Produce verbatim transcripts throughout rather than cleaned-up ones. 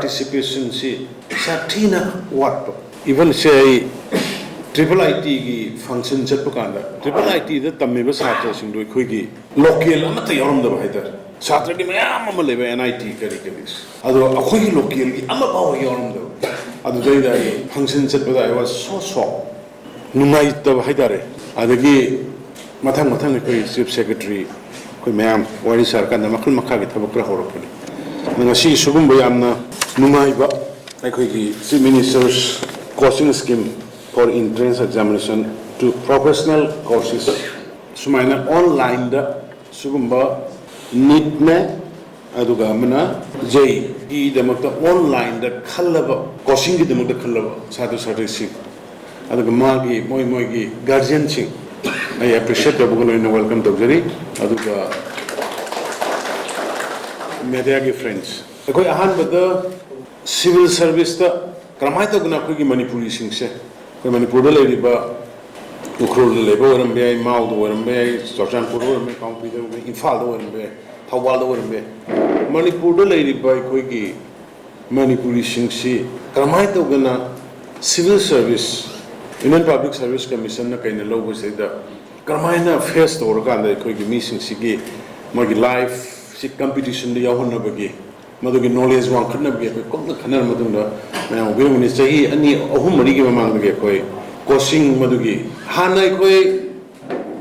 ꯁꯤ ꯌꯥꯝ ꯊꯤꯅ ꯋꯥꯠꯄ꯫ Even ꯁꯦ ꯑꯩ ꯇ꯭ꯔꯤꯄꯜ ꯑꯥꯏ ꯇꯤꯒꯤ ꯐꯪꯁꯟ ꯆꯠꯄ ꯀꯥꯟꯗ, ꯇ꯭ꯔꯤꯄꯜ ꯑꯥꯏ ꯇꯤꯗ ꯇꯝꯃꯤꯕ ꯁꯥꯇ꯭ꯔꯁꯤꯡꯗꯣ ꯑꯩꯈꯣꯏꯒꯤ ꯂꯣꯀꯦꯜ ꯑꯃꯠꯇ ꯌꯥꯎꯔꯝꯗꯕ ꯍꯥꯏꯇꯥꯔꯦ꯫ ꯁꯥꯇ꯭ꯔꯗꯤ ꯃꯌꯥꯝ ꯑꯃ ꯂꯩꯕ, ꯑꯦꯟ ꯑꯥꯏ ꯇꯤ ꯀꯔꯤ ꯀꯔꯤ, ꯑꯗꯣ ꯑꯩꯈꯣꯏꯒꯤ ꯂꯣꯀꯦꯜꯒꯤ ꯑꯃ ꯐꯥꯎꯕ ꯌꯥꯎꯔꯝꯗꯕ꯫ ꯑꯗꯨꯗꯩꯗ ꯑꯩ ꯐꯪꯁꯟ ꯆꯠꯄꯗ ꯑꯩ ꯋꯥꯁ ꯁꯣ ꯁꯣꯛ ꯅꯨꯡꯉꯥꯏꯇꯕ ꯍꯥꯏꯇꯥꯔꯦ꯫ ꯑꯗꯒꯤ ꯃꯊꯪ ꯃꯊꯪ ꯑꯩꯈꯣꯏ ꯆꯤꯐ ꯁꯦꯀ꯭ꯔꯦꯇꯔꯤ, ꯑꯩꯈꯣꯏ ꯃꯌꯥꯝ ꯋꯥꯔꯤ ꯁꯥꯔꯀꯥꯟꯗ ꯃꯈꯜ ꯃꯈꯥꯒꯤ ꯊꯕꯛ ꯈꯔ ꯍꯧꯔꯛꯄꯅꯤ꯫ ꯑꯗꯣ ꯉꯁꯤ ꯁꯤꯒꯨꯝꯕ ꯌꯥꯝꯅ ꯅꯨꯡꯉꯥꯏꯕ ꯑꯩꯈꯣꯏꯒꯤ Chief Minister's Coaching Scheme for Entrance Examination to Professional Courses, ꯁꯨꯃꯥꯏꯅ ꯑꯣꯟꯂꯥꯏꯟꯗ ꯁꯤꯒꯨꯝꯕ ꯅꯤꯠꯅꯦ, ꯑꯗꯨꯒ ꯑꯃꯅ ꯖꯦꯏꯒꯤꯗꯃꯛꯇ ꯑꯣꯟꯂꯥꯏꯟꯗ ꯈꯜꯂꯕ, ꯀꯣꯆꯤꯡꯒꯤꯗꯃꯛꯇ ꯈꯜꯂꯕ ꯁꯥꯇ꯭ꯔ ꯁꯥꯇ꯭ꯔꯤꯁꯤꯡ, ꯑꯗꯨꯒ ꯃꯥꯒꯤ ꯃꯣꯏ ꯃꯣꯏꯒꯤ ꯒꯥꯔꯖꯤꯌꯟꯁꯤꯡ ꯑꯩ ꯑꯦꯄ꯭ꯔꯤꯁꯤꯌꯦꯠ ꯇꯧꯕꯒ ꯂꯣꯏꯅꯅ ꯋꯦꯜꯀꯝ ꯇꯧꯖꯔꯤ꯫ ꯑꯗꯨꯒ ꯃꯦꯗꯤꯌꯥꯒꯤ ꯐ꯭ꯔꯦꯟꯁ, ꯑꯩꯈꯣꯏ ꯑꯍꯥꯟꯕꯗ ꯁꯤꯚꯤꯜ ꯁꯔꯚꯤꯁꯇ ꯀꯔꯝꯍꯥꯏꯅ ꯇꯧꯗꯅ ꯑꯩꯈꯣꯏꯒꯤ ꯃꯅꯤꯄꯨꯔꯤꯁꯤꯡꯁꯦ, ꯑꯩꯈꯣꯏ ꯃꯅꯤꯄꯨꯔꯗ ꯂꯩꯔꯤꯕ ꯎꯈ꯭ꯔꯨꯜꯗ ꯂꯩꯕ ꯑꯣꯏꯔꯝꯕ ꯌꯥꯏ, ꯏꯝꯐꯥꯜꯗ ꯑꯣꯏꯔꯝꯕ ꯌꯥꯏ, ꯆꯨꯔꯆꯥꯟꯄꯨꯔꯗ ꯑꯣꯏꯔꯝꯕ ꯌꯥꯏ, ꯀꯥꯡꯄꯣꯛꯄꯤꯗ ꯑꯣꯏꯔꯝꯕ ꯌꯥꯏ, ꯏꯝꯐꯥꯜꯗ ꯑꯣꯏꯔꯝꯕ ꯌꯥꯏ, ꯊꯧꯕꯥꯜꯗ ꯑꯣꯏꯔꯝꯕ ꯌꯥꯏ, ꯃꯅꯤꯄꯨꯔꯗ ꯂꯩꯔꯤꯕ ꯑꯩꯈꯣꯏꯒꯤ ꯃꯅꯤꯄꯨꯔꯤꯁꯤꯡꯁꯤ ꯀꯔꯝꯍꯥꯏꯅ ꯇꯧꯗꯅ civil service, Indian public service ꯀꯃꯤꯁꯟꯅ ꯀꯩꯅ ꯂꯧꯕꯁꯤꯗ ꯀꯔꯝꯍꯥꯏꯅ ꯐꯦꯁ ꯇꯧꯔꯀꯥꯟꯗ ꯑꯩꯈꯣꯏꯒꯤ ꯃꯤꯁꯤꯡꯁꯤꯒꯤ ꯃꯣꯏꯒꯤ ꯂꯥꯏꯐꯁꯤ ꯀꯝꯄꯤꯇꯤꯁꯟꯗ ꯌꯥꯎꯍꯟꯅꯕꯒꯤ, ꯃꯗꯨꯒꯤ ꯅꯣꯂꯦꯖ ꯋꯥꯡꯈꯠꯅꯕꯒꯤ ꯑꯩꯈꯣꯏ ꯀꯨꯞꯅ ꯈꯟꯅꯔ ꯃꯇꯨꯡꯗ ꯃꯌꯥꯝ ꯎꯕꯤꯔꯝꯒꯅꯤ, ꯆꯍꯤ ꯑꯅꯤ ꯑꯍꯨꯝ ꯃꯔꯤꯒꯤ ꯃꯃꯥꯡꯗꯒꯤ ꯑꯩꯈꯣꯏ ꯀꯣꯆꯤꯡ ꯃꯗꯨꯒꯤ ꯍꯥꯟꯅ ꯑꯩꯈꯣꯏ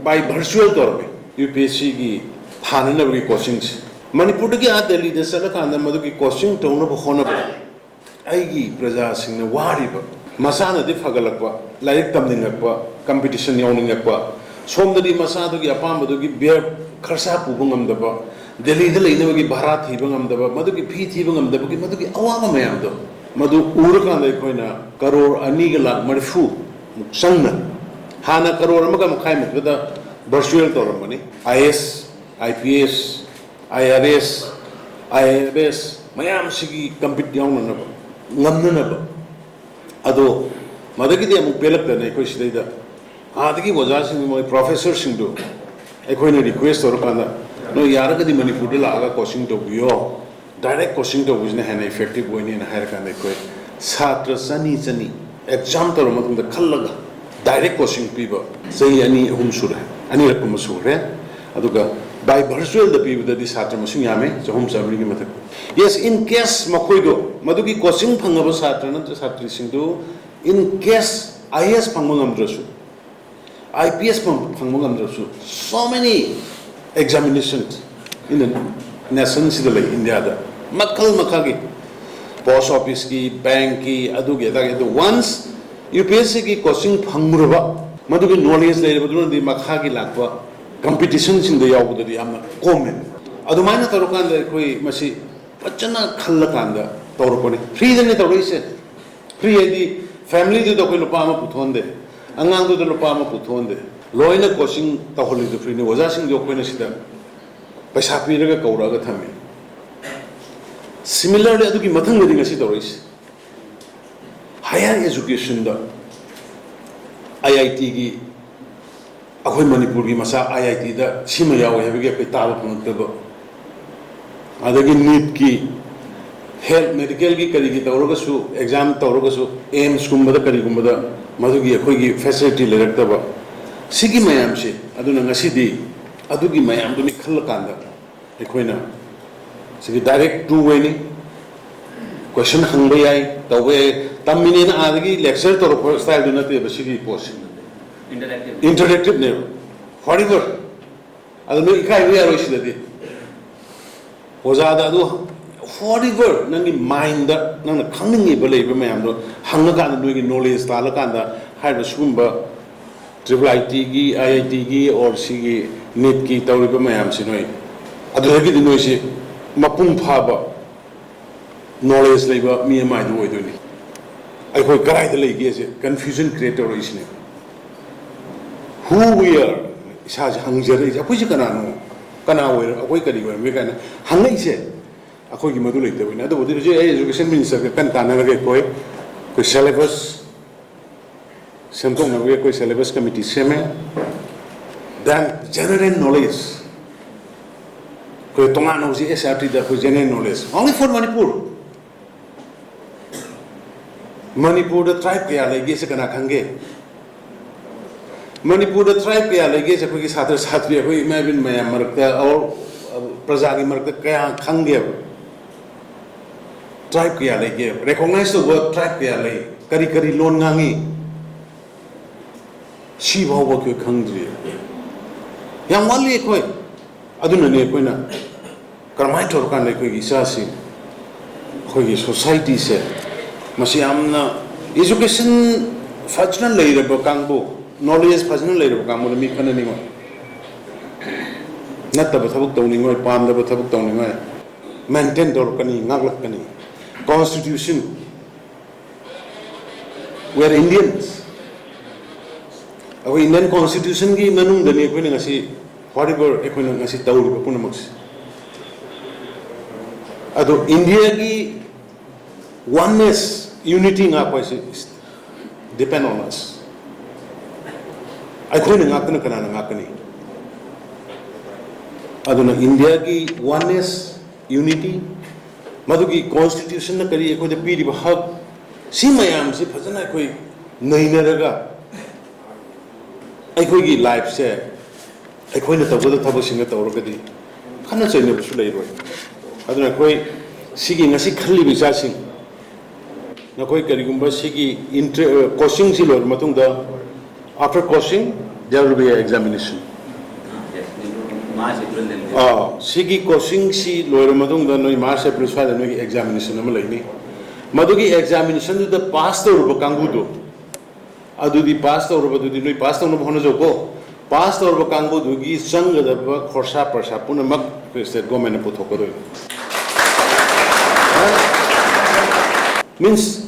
by virtual ꯇꯧꯔꯝꯃꯤ, ꯌꯨ ꯄꯤ ꯑꯦꯁ ꯁꯤꯒꯤ ꯊꯥꯅꯅꯕꯒꯤ ꯀꯣꯆꯤꯡꯁꯦ꯫ ꯃꯅꯤꯄꯨꯔꯗꯒꯤ ꯑꯥ ꯗꯦꯜꯂꯤꯗ ꯆꯠꯂꯀꯥꯟꯗ ꯃꯗꯨꯒꯤ ꯀꯣꯆꯤꯡ ꯇꯧꯅꯕ ꯍꯣꯠꯅꯕꯗ ꯑꯩꯒꯤ ꯄ꯭ꯔꯖꯥꯁꯤꯡꯅ ꯋꯥꯔꯤꯕ, ꯃꯁꯥꯅꯗꯤ ꯐꯒꯠꯂꯛꯄ, ꯂꯥꯏꯔꯤꯛ ꯇꯝꯅꯤꯡꯉꯛꯄ, ꯀꯝꯄꯤꯇꯤꯁꯟ ꯌꯥꯎꯅꯤꯡꯉꯛꯄ, ꯁꯣꯝꯗꯗꯤ ꯃꯁꯥꯗꯨꯒꯤ ꯑꯄꯥꯝꯕꯗꯨꯒꯤ ꯕꯤꯌꯔ ꯈꯔꯁꯥ ꯄꯨꯕ ꯉꯝꯗꯕ, ꯗꯦꯜꯂꯤꯗ ꯂꯩꯅꯕꯒꯤ ꯚꯔꯥ ꯊꯤꯕ ꯉꯝꯗꯕ, ꯃꯗꯨꯒꯤ ꯐꯤ ꯊꯤꯕ ꯉꯝꯗꯕꯒꯤ ꯃꯗꯨꯒꯤ ꯑꯋꯥꯕ ꯃꯌꯥꯝꯗꯣ, ꯃꯗꯨ ꯎꯔꯀꯥꯟꯗ ꯑꯩꯈꯣꯏꯅ ꯀꯔꯣꯔ ꯑꯅꯤꯒ ꯂꯥꯛ ꯃꯔꯤꯐꯨ ꯃꯨꯛ ꯆꯪꯅ, ꯍꯥꯟꯅ ꯀꯔꯣꯔ ꯑꯃꯒ ꯃꯈꯥꯏꯃꯨꯛꯇꯗ ꯚꯔꯆꯨꯋꯦꯜ ꯇꯧꯔꯝꯕꯅꯤ, I S, I P S, I R S, I R S ꯃꯌꯥꯝꯁꯤꯒꯤ ꯀꯝꯄꯤꯠ ꯌꯥꯎꯅꯅꯕ, ꯉꯝꯅꯅꯕ꯫ ꯑꯗꯣ ꯃꯗꯒꯤꯗꯤ ꯑꯃꯨꯛ ꯄꯦꯜꯂꯛꯇꯅ ꯑꯩꯈꯣꯏ ꯁꯤꯗꯩꯗ ꯑꯥꯗꯒꯤ ꯑꯣꯖꯥꯁꯤꯡ, ꯃꯣꯏ ꯄ꯭ꯔꯣꯐꯦꯁꯔꯁꯤꯡꯗꯨ ꯑꯩꯈꯣꯏꯅ ꯔꯤꯀ꯭ꯋꯦꯁ ꯇꯧꯔꯀꯥꯟꯗ, "ꯅꯣꯏ ꯌꯥꯔꯒꯗꯤ ꯃꯅꯤꯄꯨꯔꯗ ꯂꯥꯛꯑꯒ ꯀꯣꯆꯤꯡ ꯇꯧꯕꯤꯌꯣ, Direct coaching ꯇꯧꯕꯁꯤꯅ ꯍꯦꯟꯅ effective ꯑꯣꯏꯅꯤꯅ ꯍꯥꯏꯔꯀꯥꯟꯗ ꯑꯩꯈꯣꯏ ꯁꯥꯇ꯭ꯔ ꯆꯅꯤ ꯆꯅꯤ exam ꯇꯧꯔ ꯃꯇꯨꯡꯗ ꯈꯜꯂꯒ direct coaching ꯄꯤꯕ ꯆꯍꯤ ꯑꯅꯤ ꯑꯍꯨꯝ ꯁꯨꯔꯦ, ꯑꯅꯤꯔꯛ ꯀꯨꯝꯕ ꯁꯨꯈ꯭ꯔꯦ꯫ ꯑꯗꯨꯒ by virtual ꯗ ꯄꯤꯕꯗꯗꯤ ꯁꯥꯇ꯭ꯔ ꯃꯁꯤꯡ ꯌꯥꯝꯃꯦ, ꯆꯍꯨꯝ ꯆꯥꯃꯔꯤꯒꯤ ꯃꯊꯛ꯫ Yes, in case ꯃꯈꯣꯏꯗꯣ ꯃꯗꯨꯒꯤ coaching ꯐꯪꯉꯕ ꯁꯥꯇ꯭ꯔ ꯅꯠꯇ꯭ꯔ ꯁꯥꯇ꯭ꯔꯤꯁꯤꯡꯗꯨ in case I A S ꯐꯪꯕ ꯉꯝꯗ꯭ꯔꯁꯨ, I P S ꯐꯪ- ꯐꯪꯕ ꯉꯝꯗ꯭ꯔꯁꯨ, so many examinations in the nation ꯁꯤꯗ ꯂꯩ ꯏꯟꯗꯤꯌꯥꯗ, ꯃꯈꯜ ꯃꯈꯜꯒꯤ post office ꯀꯤ, bank ꯀꯤ, ꯑꯗꯨꯒꯤ ꯑꯗꯥꯒꯤ꯫ ꯑꯗꯨ once U P S C ꯒꯤ coaching ꯐꯪꯉꯨꯔꯕ, ꯃꯗꯨꯒꯤ knowledge ꯂꯩꯔꯕꯗꯨꯅꯗꯤ ꯃꯈꯥꯒꯤ ꯂꯥꯛꯄ competition ꯁꯤꯡꯗ ꯌꯥꯎꯕꯗꯗꯤ ꯌꯥꯝꯅ ꯀꯣꯝꯃꯦ꯫ ꯑꯗꯨꯃꯥꯏꯅ ꯇꯧꯔꯀꯥꯟꯗ ꯑꯩꯈꯣꯏ ꯃꯁꯤ ꯐꯖꯅ ꯈꯜꯂꯀꯥꯟꯗ ꯇꯧꯔꯛꯄꯅꯤ꯫ Free ꯗꯅꯦ ꯇꯧꯔꯛꯏꯁꯦ꯫ Free ꯍꯥꯏꯗꯤ family ꯗꯨꯗ ꯑꯩꯈꯣꯏ ꯂꯨꯄꯥ ꯑꯃ ꯄꯨꯊꯣꯛꯍꯟꯗꯦ, ꯑꯉꯥꯡꯗꯨꯗ ꯂꯨꯄꯥ ꯑꯃ ꯄꯨꯊꯣꯛꯍꯟꯗꯦ, ꯂꯣꯏꯅ coaching ꯇꯧꯍꯜꯂꯤꯗꯣ free ꯅꯤ꯫ ꯑꯣꯖꯥꯁꯤꯡꯗꯣ ꯑꯩꯈꯣꯏꯅ ꯁꯤꯗ ꯄꯩꯁꯥ ꯄꯤꯔꯒ ꯀꯧꯔꯛꯑꯒ ꯊꯝꯃꯤ꯫ Similarly ꯑꯗꯨꯒꯤ ꯃꯊꯪꯗꯗꯤ ꯉꯁꯤ ꯇꯧꯔꯛꯏꯁꯦ, higher education the I I T ꯒꯤ ꯑꯩꯈꯣꯏ ꯃꯅꯤꯄꯨꯔꯒꯤ ꯃꯆꯥ I I T ꯗ ꯁꯤꯃ ꯌꯥꯎꯋꯦ ꯍꯥꯏꯕꯒꯤ ꯑꯩꯈꯣꯏ ꯇꯥꯕ ꯐꯪꯉꯛꯇꯕ, ꯑꯗꯒꯤ NEET ꯀꯤ, health medical ꯒꯤ ꯀꯔꯤꯒꯤ ꯇꯧꯔꯒꯁꯨ, exam ꯇꯧꯔꯒꯁꯨ, AIIMS ꯀꯨꯝꯕꯗ ꯀꯔꯤꯒꯨꯝꯕꯗ ꯃꯗꯨꯒꯤ ꯑꯩꯈꯣꯏꯒꯤ facility ꯂꯩꯔꯛꯇꯕ, ꯁꯤꯒꯤ ꯃꯌꯥꯝꯁꯦ꯫ ꯑꯗꯨꯅ ꯉꯁꯤꯗꯤ ꯑꯗꯨꯒꯤ ꯃꯌꯥꯝꯗꯨꯅꯤ ꯈꯜꯂꯀꯥꯟꯗ ꯑꯩꯈꯣꯏꯅ ꯁꯤꯒꯤ direct two way ꯅꯤ꯫ Question ꯍꯪꯕ ꯌꯥꯏ, ꯇꯧꯕ ꯌꯥꯏ꯫ ꯇꯝꯃꯤꯅꯦꯅ ꯑꯥꯗꯒꯤ lecture ꯇꯧꯔꯛꯄ style ꯗꯨ ꯅꯠꯇꯦꯕ ꯁꯤꯒꯤ ꯄꯣꯠꯁꯤ꯫ Interactive. Interactive ꯅꯦꯕ꯫ Forever꯫ ꯑꯗꯨ ꯅꯣꯏ ꯏꯀꯥꯏꯕ ꯌꯥꯔꯣꯏ ꯁꯤꯗꯗꯤ꯫ ꯑꯣꯖꯥꯗ ꯑꯗꯨ forever ꯅꯪꯒꯤ mind ꯗ ꯅꯪꯅ ꯈꯪꯅꯤꯡꯉꯤꯕ ꯂꯩꯕ ꯃꯌꯥꯝꯗꯣ ꯍꯪꯉꯀꯥꯟꯗ ꯅꯣꯏꯒꯤ knowledge ꯇꯥꯜꯂꯀꯥꯟꯗ ꯍꯥꯏꯔꯤꯕ ꯁꯤꯒꯨꯝꯕ triple I T ꯒꯤ, I I T ꯒꯤ, or ꯁꯤꯒꯤ NEET ꯀꯤ ꯇꯧꯔꯤꯕ ꯃꯌꯥꯝꯁꯤ ꯅꯣꯏ ꯑꯗꯨꯗꯒꯤꯗꯤ ꯅꯣꯏꯁꯤ ꯃꯄꯨꯡ ꯐꯥꯕ knowledge ꯂꯩꯕ ꯃꯤ ꯑꯃ ꯍꯥꯏꯗꯨ ꯑꯣꯏꯗꯣꯏꯅꯤ꯫ ꯑꯩꯈꯣꯏ ꯀꯗꯥꯏꯗ ꯂꯩꯒꯦꯁꯦ confusion create ꯇꯧꯔꯛꯏꯁꯤꯅꯦ꯫ Who we are? ꯏꯁꯥꯁꯦ ꯍꯪꯖꯔꯛꯏꯁꯦ, ꯑꯩꯈꯣꯏꯁꯦ ꯀꯅꯥꯅꯣ, ꯀꯅꯥ ꯑꯣꯏꯔ-, ꯑꯩꯈꯣꯏ ꯀꯔꯤ ꯑꯣꯏꯔꯝꯒꯦ ꯀꯥꯏꯅ ꯍꯪꯉꯛꯏꯁꯦ꯫ ꯑꯩꯈꯣꯏꯒꯤ ꯃꯗꯨ ꯂꯩꯇꯕꯅꯤ꯫ ꯑꯗꯨꯕꯨꯗꯤ ꯍꯧꯖꯤꯛ ꯑꯩ education minister ꯒ ꯀꯟꯅ ꯇꯥꯟꯅꯔꯒ ꯑꯩꯈꯣꯏ, ꯑꯩꯈꯣꯏ syllabus ꯁꯦꯝꯗꯣꯛꯅꯕꯒꯤ ꯑꯩꯈꯣꯏ syllabus committee ꯁꯦꯝꯃꯦ꯫ Then general knowledge, ꯑꯩꯈꯣꯏ ꯇꯣꯉꯥꯟꯅ ꯍꯧꯖꯤꯛ S R T ꯗ ꯑꯩꯈꯣꯏ general knowledge only for Manipur. ꯃꯅꯤꯄꯨꯔꯗ tribe ꯀꯌꯥ ꯂꯩꯒꯦꯁꯦ ꯀꯅꯥ ꯈꯪꯒꯦ? ꯃꯅꯤꯄꯨꯔꯗ tribe ꯀꯌꯥ ꯂꯩꯒꯦꯁꯦ ꯑꯩꯈꯣꯏꯒꯤ ꯁꯥꯇ꯭ꯔ ꯁꯥꯇ꯭ꯔꯤ, ꯑꯩꯈꯣꯏ ꯏꯃꯥ ꯏꯕꯦꯟ ꯃꯌꯥꯝ ꯃꯔꯛꯇ, or ꯄ꯭ꯔꯖꯥꯒꯤ ꯃꯔꯛꯇ ꯀꯌꯥ ꯈꯪꯒꯦꯕ? Tribe ꯀꯌꯥ ꯂꯩꯒꯦꯕ? Recognize ꯇꯧꯕ tribe ꯀꯌꯥ ꯂꯩ? ꯀꯔꯤ ꯀꯔꯤ ꯂꯣꯟ ꯉꯥꯡꯉꯤ? ꯁꯤ ꯐꯥꯎꯕ ꯑꯩꯈꯣꯏ ꯈꯪꯗ꯭ꯔꯤ꯫ ꯌꯥꯝ ꯋꯥꯠꯂꯤ ꯑꯩꯈꯣꯏ꯫ ꯑꯗꯨꯅꯅꯦ ꯑꯩꯈꯣꯏꯅ ꯀꯔꯝꯍꯥꯏꯅ ꯇꯧꯔꯀꯥꯟꯗ ꯑꯩꯈꯣꯏꯒꯤ ꯏꯆꯥꯁꯤꯡ, ꯑꯩꯈꯣꯏꯒꯤ society ꯁꯦ, ꯃꯁꯤ ꯌꯥꯝꯅ education ꯐꯖꯅ ꯂꯩꯔꯕ ꯀꯥꯡꯕꯨ, knowledge ꯐꯖꯅ ꯂꯩꯔꯕ ꯀꯥꯡꯕꯨꯅ ꯃꯤ ꯈꯟꯅꯅꯤꯡꯉꯣꯏ, ꯅꯠꯇꯕ ꯊꯕꯛ ꯇꯧꯅꯤꯡꯉꯣꯏ, ꯄꯥꯝꯗꯕ ꯊꯕꯛ ꯇꯧꯅꯤꯡꯉꯣꯏ, maintain ꯇꯧꯔꯛꯀꯅꯤ, ꯉꯥꯛꯂꯛꯀꯅꯤ꯫ Constitution, we are Indians. ꯑꯩꯈꯣꯏ Indian Constitution ꯒꯤ ꯃꯅꯨꯡꯗꯅꯤ ꯑꯩꯈꯣꯏꯅ ꯉꯁꯤ, whatever ꯑꯩꯈꯣꯏꯅ ꯉꯁꯤ ꯇꯧꯔꯤꯕ ꯄꯨꯝꯅꯃꯛꯁꯦ꯫ ꯑꯗꯣ India ꯒꯤ oneness, unity ꯉꯥꯛꯄ ꯍꯥꯏꯁꯦ depend on us. ꯑꯩꯈꯣꯏꯅ ꯉꯥꯛꯇꯅ ꯀꯅꯥꯅ ꯉꯥꯛꯀꯅꯤ? ꯑꯗꯨꯅ India ꯒꯤ oneness, unity, ꯃꯗꯨꯒꯤ Constitution ꯅ ꯀꯔꯤ ꯑꯩꯈꯣꯏꯗ ꯄꯤꯔꯤꯕ ꯍꯛ, ꯁꯤ ꯃꯌꯥꯝꯁꯤ ꯐꯖꯅ ꯑꯩꯈꯣꯏ ꯅꯩꯅꯔꯒ ꯑꯩꯈꯣꯏꯒꯤ life ꯁꯦ ꯑꯩꯈꯣꯏꯅ ꯇꯧꯒꯗꯕ ꯊꯕꯛꯁꯤꯡꯗ ꯇꯧꯔꯒꯗꯤ ꯈꯠꯅ ꯆꯩꯅꯕꯁꯨ ꯂꯩꯔꯣꯏ꯫ ꯑꯗꯨꯅ ꯑꯩꯈꯣꯏ ꯁꯤꯒꯤ ꯉꯁꯤ ꯈꯜꯂꯤꯕ ꯏꯆꯥꯁꯤꯡ, ꯅꯈꯣꯏ ꯀꯔꯤꯒꯨꯝꯕ ꯁꯤꯒꯤ inter-, coaching ꯁꯤ ꯂꯣꯏꯔꯕ ꯃꯇꯨꯡꯗ, after coaching there will be a examination. ꯑꯥ, ꯁꯤꯒꯤ coaching ꯁꯤ ꯂꯣꯏꯔꯕ ꯃꯇꯨꯡꯗ ꯅꯣꯏ March April ꯁ꯭ꯋꯥꯏꯗ ꯅꯣꯏꯒꯤ examination ꯑꯃ ꯂꯩꯅꯤ꯫ ꯃꯗꯨꯒꯤ examination ꯗꯨꯗ pass ꯇꯧꯔꯕ ꯀꯥꯡꯕꯨꯗꯣ, ꯑꯗꯨꯗꯤ pass ꯇꯧꯔꯕꯗꯨꯗꯤ ꯅꯣꯏ pass ꯇꯧꯅꯕ ꯍꯣꯠꯅꯖꯧꯀꯣ꯫ Pass ꯇꯧꯔꯕ ꯀꯥꯡꯕꯨꯗꯨꯒꯤ ꯆꯪꯒꯗꯕ ꯈꯣꯔꯁꯥ ꯄꯔꯁꯥ ꯄꯨꯝꯅꯃꯛ ꯑꯩꯈꯣꯏ state government ꯅ ꯄꯨꯊꯣꯛꯀꯗꯣꯏꯅꯤ꯫ Means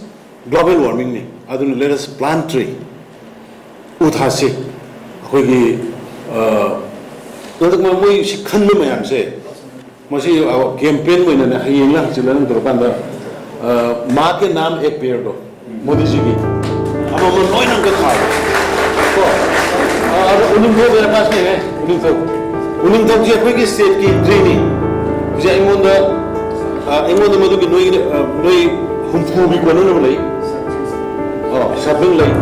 global warming ꯅꯤ꯫ ꯑꯗꯨꯅ let us plant tree꯫ ꯎ ꯊꯥꯁꯤ꯫ ꯑꯩꯈꯣꯏꯒꯤ, ꯑ, ꯍꯟꯗꯛ ꯃꯣꯏ ꯁꯤ ꯈꯟꯕ ꯃꯌꯥꯝꯁꯦ, ꯃꯁꯤ, ꯑ, campaign ꯑꯣꯏꯅꯅꯦ, ꯍꯌꯦꯡꯂ ꯍꯪꯆꯤꯠꯂ ꯅꯪ ꯇꯧꯔꯀꯥꯟꯗ, ꯑ, "माँ के नाम एक पेड़" ꯗꯣ, ꯃꯣꯗꯤꯖꯤꯒꯤ ꯑꯃꯃꯝ ꯂꯣꯏꯅ ꯑꯝꯇ ꯊꯥꯔꯣ꯫ ꯀꯣ? ꯑ, ꯑꯗꯣ ꯎꯅꯤꯡꯊꯧ ꯃꯦꯔꯥ ꯄꯥꯁ ꯃꯦ ꯍꯦ, ꯎꯅꯤꯡꯊꯧ꯫ ꯎꯅꯤꯡꯊꯧꯁꯦ ꯑꯩꯈꯣꯏꯒꯤ state ꯀꯤ tree ꯅꯤ꯫ ꯑꯩꯉꯣꯟꯗ ꯑ, ꯑꯩꯉꯣꯟꯗ ꯃꯗꯨꯒꯤ ꯅꯣꯏ ꯑ, ꯅꯣꯏ ꯍꯨꯝꯐꯨꯒꯤ ꯀꯣꯟꯅꯅꯕ ꯂꯩ꯫ ꯑ, ꯁꯥꯕꯤꯡ ꯂꯩ꯫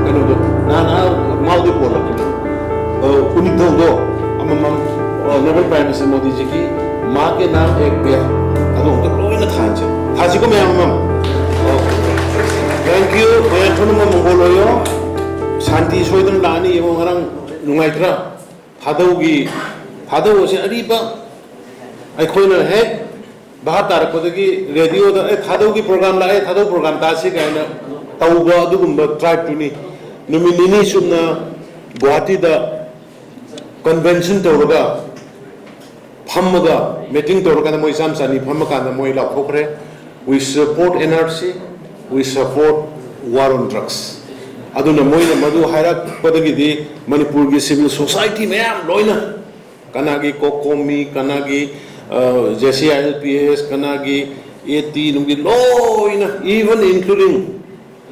ꯀꯩꯅꯣꯗꯣ ꯅꯍꯥꯟ ꯑꯥ ꯃꯥꯎꯗ ꯄꯣꯜꯂꯛꯈꯤꯅꯤ꯫ ꯑ, ꯎꯅꯤꯊꯧꯗꯣ ꯑꯃꯃꯝ, ꯑ, ꯅꯣꯕꯦꯜ ꯄ꯭ꯔꯥꯏꯝ ꯃꯤꯅꯤꯁꯇꯔ ꯃꯣꯗꯤꯖꯤꯒꯤ ꯃꯥ ꯀꯦ ꯅꯥꯝ ꯑꯦꯛ ꯄꯦ ꯑꯗꯨ ꯑꯝꯇ ꯂꯣꯏꯅ ꯊꯥꯟꯁꯦ꯫ ꯊꯥꯁꯤꯀꯣ ꯃꯌꯥꯝ ꯑꯃ꯫ ꯑ, thank you꯫ ꯃꯌꯥꯝ ꯄꯨꯝꯅꯃꯛ ꯃꯪꯒꯣꯜ ꯑꯣꯏꯌꯣ꯫ ꯁꯥꯟꯇꯤ ꯁꯣꯏꯗꯅ ꯂꯥꯛꯑꯅꯤ꯫ ꯌꯦꯡꯉꯣ ꯉꯔꯥꯡ ꯅꯨꯡꯉꯥꯏꯇ꯭ꯔꯥ? ꯊꯥꯗꯧꯒꯤ, ꯊꯥꯗꯧ ꯑꯁꯤ ꯑꯔꯤꯕ ꯑꯩꯈꯣꯏꯅ ꯍꯦꯛ ꯚꯥꯞ ꯇꯥꯔꯛꯄꯗꯒꯤ ꯔꯦꯗꯤꯑꯣꯗ "ꯑꯦ, ꯊꯥꯗꯧꯒꯤ ꯄ꯭ꯔꯣꯒ꯭ꯔꯥꯝ ꯂꯥꯛꯑꯦ, ꯊꯥꯗꯧ ꯄ꯭ꯔꯣꯒ꯭ꯔꯥꯝ ꯇꯥꯁꯤ" ꯀꯥꯏꯅ ꯇꯧꯕ ꯑꯗꯨꯒꯨꯝꯕ ꯇ꯭ꯔꯥꯏꯕꯇꯨꯅꯤ꯫ ꯅꯨꯃꯤꯠ ꯅꯤꯅꯤ ꯆꯨꯞꯅ ꯒꯨꯋꯥꯍꯥꯇꯤꯗ ꯀꯟꯚꯦꯟꯁꯟ ꯇꯧꯔꯒ, ꯐꯝꯃꯒ, ꯃꯤꯇꯤꯡ ꯇꯧꯔꯀꯥꯟꯗ ꯃꯣꯏ ꯆꯥꯝ ꯆꯅꯤ ꯐꯝꯃꯀꯥꯟꯗ ꯃꯣꯏ ꯂꯥꯎꯊꯣꯛꯈ꯭ꯔꯦ, "We support N R C, we support war on drugs." ꯑꯗꯨꯅ ꯃꯣꯏꯅ ꯃꯗꯨ ꯍꯥꯏꯔꯛꯄꯗꯒꯤꯗꯤ ꯃꯅꯤꯄꯨꯔꯒꯤ ꯁꯤꯚꯤꯜ ꯁꯣꯁꯥꯏꯇꯤ ꯃꯌꯥꯝ ꯂꯣꯏꯅ, ꯀꯅꯥꯒꯤ ꯀꯣꯀꯣꯃꯤ, ꯀꯅꯥꯒꯤ J C I L P S, ꯀꯅꯥꯒꯤ ꯑꯦ ꯇꯤ ꯅꯨꯡꯒꯤ ꯂꯣꯏꯅ, even including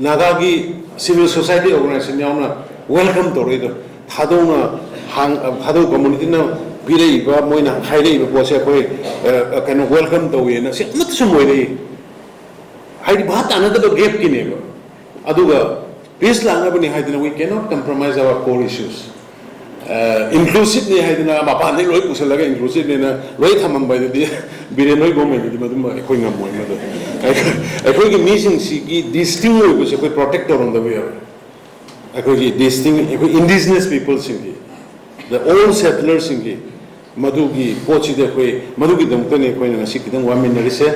ꯅꯥꯒꯥꯒꯤ ꯁꯤꯚꯤꯜ ꯁꯣꯁꯥꯏꯇꯤ ꯑꯣꯔꯒꯅꯥꯏꯖꯦꯁꯟ ꯌꯥꯎꯅ ꯋꯦꯜꯀꯝ ꯇꯧꯔꯛꯏꯗꯣ꯫ ꯊꯥꯗꯧꯅ ꯍꯥꯡ-, ꯊꯥꯗꯧ ꯀꯝꯃꯨꯅꯤꯇꯤꯅ ꯄꯤꯔꯛꯏꯕ, ꯃꯣꯏꯅ ꯍꯥꯏꯔꯛꯏꯕ ꯄꯣꯠꯁꯦ ꯑꯩꯈꯣꯏ, ꯑ, ꯀꯩꯅꯣ, ꯋꯦꯜꯀꯝ ꯇꯧꯋꯦꯅ ꯁꯤ ꯑꯃꯠꯇꯁꯨ ꯃꯣꯏꯔꯛꯏ꯫ ꯍꯥꯏꯗꯤ ꯚꯥꯞ ꯇꯥꯅꯗꯕ ꯒꯦꯞꯀꯤꯅꯦꯕ꯫ ꯑꯗꯨꯒ ꯄꯤꯁ ꯂꯥꯛꯅꯕꯅꯤ ꯍꯥꯏꯗꯅ we cannot compromise our core issues꯫ ꯏꯟꯀ꯭ꯂꯨꯁꯤꯞꯅꯤ ꯍꯥꯏꯗꯅ ꯃꯄꯥꯟꯗꯩ ꯂꯣꯏ ꯄꯨꯁꯜꯂꯒ ꯏꯟꯀ꯭ꯂꯨꯁꯤꯞꯅꯦꯅ ꯂꯣꯏ ꯊꯝꯃꯝꯕ ꯍꯥꯏꯗꯨꯗꯤ ꯕꯤꯔꯦꯟ ꯍꯣꯏ ꯒꯣꯔꯃꯦꯟꯗꯗꯤ ꯃꯗꯨꯃ ꯑꯩꯈꯣꯏ ꯉꯝꯃꯣꯏ꯫ ꯃꯗꯨ ꯑꯩꯈꯣꯏ-, ꯑꯩꯈꯣꯏꯒꯤ ꯃꯤꯁꯤꯡꯁꯤꯒꯤ ꯗꯤꯁꯇꯤꯡ ꯑꯣꯏꯕꯁꯦ ꯑꯩꯈꯣꯏ ꯄ꯭ꯔꯣꯇꯦꯛ ꯇꯧꯔꯝꯗꯕ ꯌꯥꯔꯣꯏ꯫ ꯑꯩꯈꯣꯏꯒꯤ ꯗꯤꯁꯇꯤꯡ, ꯑꯩꯈꯣꯏ ꯏꯟꯗꯤꯖꯤꯅꯁ ꯄꯤꯄꯜꯁꯤꯡꯒꯤ, the old ꯁꯦꯇꯂꯔꯁꯤꯡꯒꯤ ꯃꯗꯨꯒꯤ ꯄꯣꯠꯁꯤꯗꯤ ꯑꯩꯈꯣꯏ ꯃꯗꯨꯒꯤꯗꯃꯛꯇꯅꯤ ꯑꯩꯈꯣꯏꯅ ꯉꯁꯤ ꯈꯤꯇꯪ ꯋꯥꯃꯤꯟꯅꯔꯤꯁꯦ꯫